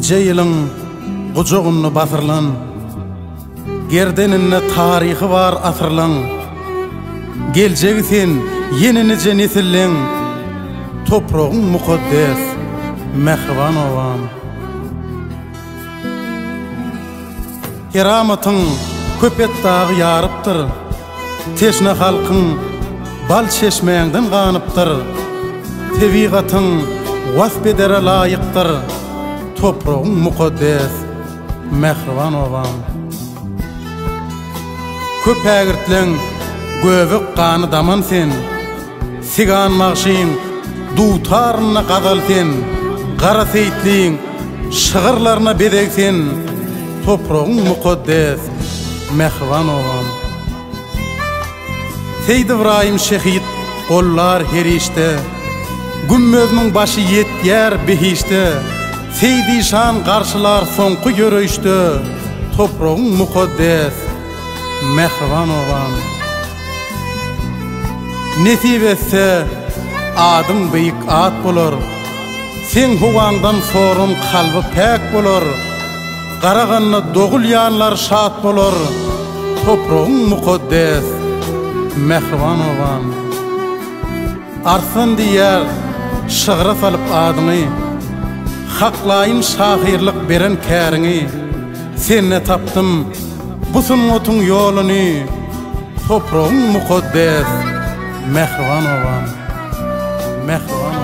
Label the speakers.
Speaker 1: Nije ýylyň gujagynda basyrylan, Gerdeninde taryhy bar asyrlaň. Geljegi sen ýene nije nesilleň, Topragyň mukaddes, mähriban obam. Keramatyň Köpetdagy ýarypdyr, Teşne halkyň bal çeşmäňden ganypdyr. Tebigatyň wasp edere laýykdyr, Topragyň mukaddes, mähriban obam. Köp ägirtleň göbek gany daman sen, Sigan bagşyň dutarynda gazal sen, Gara Seýitliň şygyrlaryna bezeg sen, Topragyň mukaddes, mähriban obam. Seýit Ybraýym şehit gollar her işde, Gümmeziniň başy ýetýär behişde, Seýit işan garşylar soňky ýöreýişde, Topragyň mukaddes, mähriban obam. Nesip etse, adyň beýik at bolar, Seň howaňdan soran kalby päk bolar, Garaganda dogulýanlar şat bolar, Topragyň mukaddes, mähriban obam. Arslan diýýär, şygra salyp adyňy, Haklaýyn şahyrlyk beren käriňi, Sende tapdym bu sungatyň ýoluny, Topragyň mukaddes, mähriban obam. Mähriban obam.